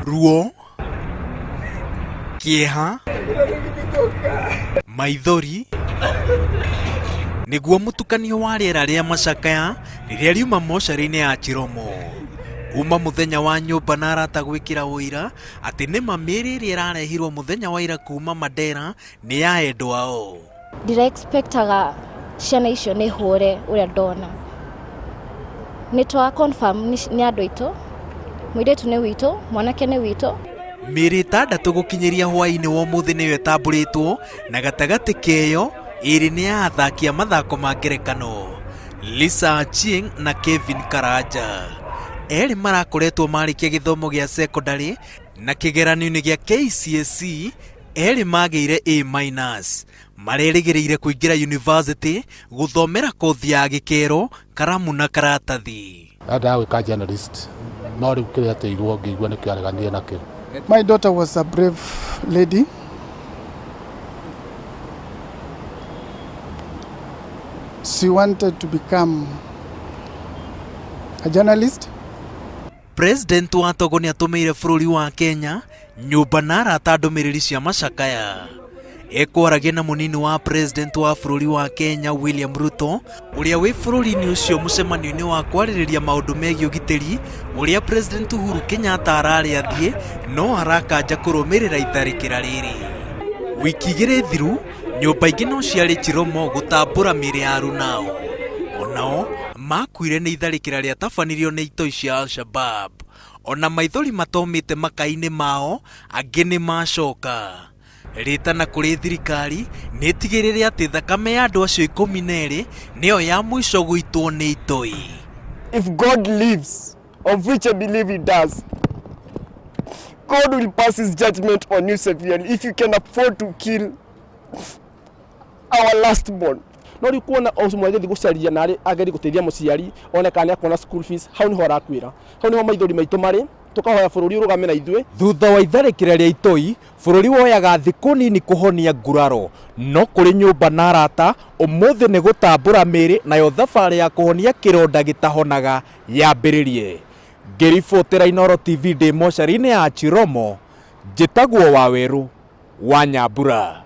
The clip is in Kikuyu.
Ruo, kĩeha, maithori, nĩguo mũtukanio wa rĩera rĩa macakaya rĩrĩa riuma mocarĩ-inĩ ya Chiromo. Kuma mũthenya wa nyũmba na arata gwĩkĩra ũira atĩ nĩma mĩĩrĩ ĩrĩa ĩrarehirwo mũthenya wa ira kuma Mandera nĩ ya endwa ao. Ndira expectaga ciana icio nĩ hũre ũrĩa ndona. Nĩ twa confirm nĩ andũ aitũ, mũirĩtu nĩ witũ, mwanake nĩ witũ. Mĩĩrĩ ĩtandatũ gũkinyĩria hwaĩ-inĩ wa ũmũthĩ nĩyo ĩtambũrĩtwo na gatagatĩ keyo ĩrĩ nĩ ya athaki a mathako ma ngerekano Lisa Achieng na Kevin Karanja. Erĩ marakoretwo marĩkia gĩthomo gĩa cekondarĩ na kĩgeranio-inĩ gĩa KCSE Erĩ magĩire A minus. Marerĩgĩrĩire kũingĩra yunivasĩtĩ gũthomera kothi ya gĩkero, karamu na karatathi. Endaga gwĩka journalist no rĩu kĩrĩa ateirwo ngĩigua nĩkĩo areganire nakĩo. My daughter was a brave lady. She wanted to become a journalist. President wa Togo nĩatũmĩire bũrũri wa Kenya nyũmba na arata ndũmĩrĩri cia macakaya. Ekwaragia na mũnini wa president wa bũrũri wa Kenya William Ruto ũrĩa wĩ bũrũri-inĩ ũcio mũcemanio-inĩ wa kwarĩrĩria maũndũ megiĩ ũgitĩri ũrĩa president Uhuru Kenyatta ararĩ athiĩ no arakanja kũrũmĩrĩra itharĩkĩra rĩrĩ. Wiki igĩrĩ thiru nyũmba ingĩ no ciarĩ Chiromo gũtambũra mĩĩrĩ ya arunao. Onao makuire nĩ itharĩkĩra rĩatabanirio nĩ itoi cia Al-Shabab. Ona maithori matomĩte makai-inĩ mao, angĩ nĩ macoka. Rĩtana kũrĩ thirikari nĩ ĩtigĩrĩre atĩ thakame ya andũ acio 12 nĩyo ya mũico gũitwo nĩ itoi. If God lives, of which I believe he does, God will pass his judgment on you severely if you can afford to kill our last born. No rĩu kuona o ũmwe agĩthiĩ gũcaria na agerie gũteithia mũciari one kana nĩ akuona school fees, hau nĩho arakuĩra, hau nĩho maithori maitũ marĩ, tũkahoya bũrũri ũrũgame na ithuĩ. Thutha wa itharĩkĩra rĩa itoi, bũrũri woyaga thikũ nini kũhonia nguraro. No kũrĩ nyũmba na arata, ũmũthĩ nĩ gũtambũra mĩĩrĩ nayo thabarĩ ya kũhonia kĩronda gĩtahonaga yambĩrĩrie. Ngĩribotera Inooro TV ndĩ mocarĩ-inĩ ya Chiromo, njĩtagwo Wawerũ wa Nyambura.